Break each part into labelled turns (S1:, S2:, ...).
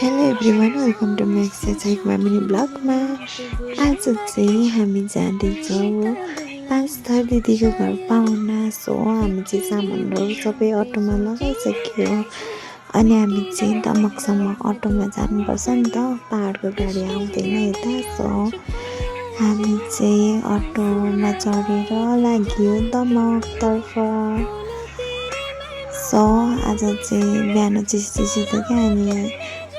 S1: Hello everyone, welcome to my exercise mini ब्लगमा। आज चाहिँ हामी जाँदैछौँ 5 थर दिदीको घर पाहुना। सो हामी चाहिँ सामानहरू सबै अटोमा लगाइसक्यो अनि हामी चाहिँ दमकसम्म अटोमा जानुपर्छ नि त, पाहाडको गाडी आउँदैन यता। सो हामी चाहिँ अटोमा चढेर लाग्यो दमकतर्फ। सो आज चाहिँ बिहान चिसो थियो क्या, अनि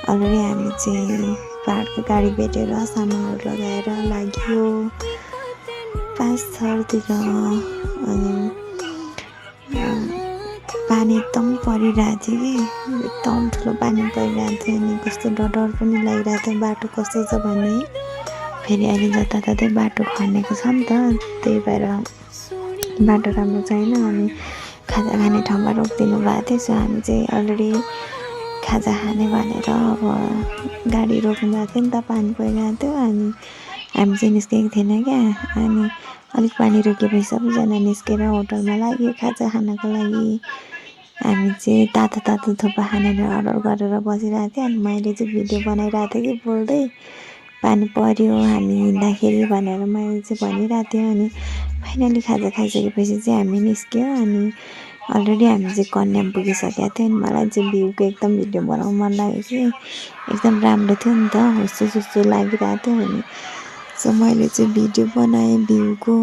S1: अलरेडी हामी चाहिँ पाहाडको गाडी भेटेर सामानहरू लगाएर लाग्यो 5 थरतिर। अनि पानी एकदम परिरहेको थियो कि, एकदम ठुलो पानी परिरहेको थियो। अनि कस्तो डर पनि लागिरहेको थियो, बाटो कस्तो छ भन्ने। फेरि अहिले जताततै बाटो खनेको छ नि त, त्यही भएर बाटो राम्रो छैन। अनि खाजा खाने ठाउँमा रोकिदिनु भएको थियो। सो हामी चाहिँ अलरेडी खाजा खाने भनेर अब गाडी रोक्नु भएको थियो नि त, पानी परिरहेको थियो। अनि हामी चाहिँ निस्केको थिएन क्या। अनि अलिक पानी रोकिएपछि सबैजना निस्केर होटलमा लाग्यो खाजा खानको लागि। हामी चाहिँ तातो थुक्पा खानेर अर्डर गरेर बसिरहेको थियो। अनि मैले चाहिँ भिडियो बनाइरहेको थिएँ कि बोल्दै, पानी पर्यो हामी हिँड्दाखेरि भनेर मैले चाहिँ भनिरहेको थिएँ। अनि फाइनली खाजा खाइसकेपछि चाहिँ हामी निस्क्यौँ। अनि अलरेडी हामी चाहिँ कन्याम पुगिसकेको थियो। अनि मलाई चाहिँ भ्यूको एकदम भिडियो बनाउनु मन लाग्यो कि, एकदम राम्रो थियो नि त, हुस्सु लागिरहेको थियो। अनि सो मैले चाहिँ भिडियो बनाएँ भ्यूको।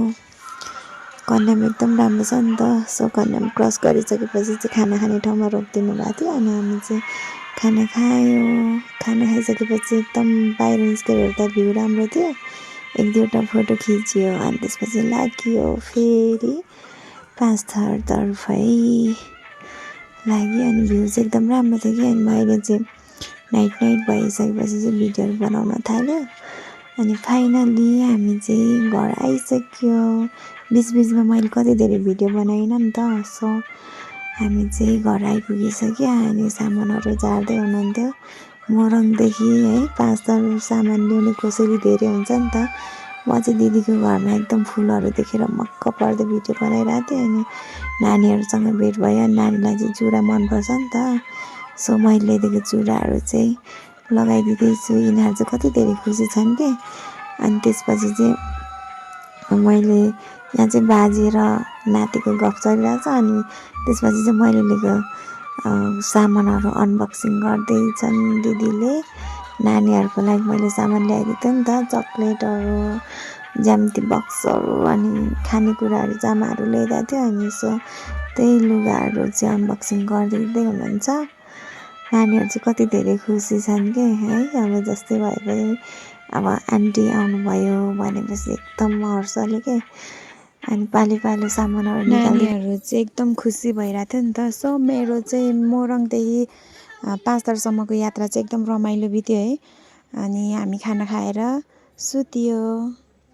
S1: कन्याम एकदम राम्रो छ नि त। सो कन्याम क्रस गरिसकेपछि चाहिँ खाना खाने ठाउँमा रोकिदिनु भएको थियो। अनि हामी चाहिँ खाना खायो। खाना खाइसकेपछि एकदम बाहिर निस्केर हेर्दा भ्यू राम्रो थियो, 1-2वटा फोटो खिच्यो। अनि त्यसपछि लाग्यो फेरि 5 थरतर्फै लाग्यो। अनि भ्यू चाहिँ एकदम राम्रो थियो कि। अनि मैले चाहिँ नाइट भइसकेपछि चाहिँ भिडियोहरू बनाउन थाल्यो। अनि फाइनली हामी चाहिँ घर आइसक्यो। बिचमा मैले कति धेरै भिडियो बनाइनँ नि त। सो हामी चाहिँ घर आइपुगिसक्यो। अनि सामानहरू झार्दै हुनुहुन्थ्यो मोरङदेखि है। 5 थर सामान ल्याउने कसरी धेरै हुन्छ नि त। म चाहिँ दिदीको घरमा एकदम फुलहरू देखेर मक्क पर्दै भिडियो बनाइरहेको थिएँ। अनि नानीहरूसँग भेट भयो। नानीलाई चाहिँ चुरा मनपर्छ नि त। सो मैले ल्याइदिएको चुराहरू चाहिँ लगाइदिँदैछु। यिनीहरू चाहिँ कति धेरै खुसी छन् कि। अनि त्यसपछि चाहिँ मैले यहाँ चाहिँ बाजे र नातिको गफ चलिरहेको छ। अनि त्यसपछि चाहिँ मैले लिएको सामानहरू अनबक्सिङ गर्दैछन् दिदीले। नानीहरूको लागि मैले सामान ल्याइदिएको थिएँ नि त, चक्लेटहरू, ज्यामिति बक्सहरू, अनि खानेकुराहरू, जामाहरू ल्याइदिएको थियो। अनि सो त्यही लुगाहरू चाहिँ अनबक्सिङ गरिदिँदै हुनुहुन्छ। नानीहरू चाहिँ कति धेरै खुसी छन् कि है। अब जस्तै भए पनि अब आन्टी आउनुभयो भनेपछि एकदम हर्षले के। अनि पालो सामानहरू नानीहरू चाहिँ एकदम खुसी भइरहेको थियो नि त। सो मेरो चाहिँ मोरङदेखि 5 थरसम्मको यात्रा चाहिँ एकदम रमाइलो बित्यो है। अनि हामी खाना खाएर सुत्यो।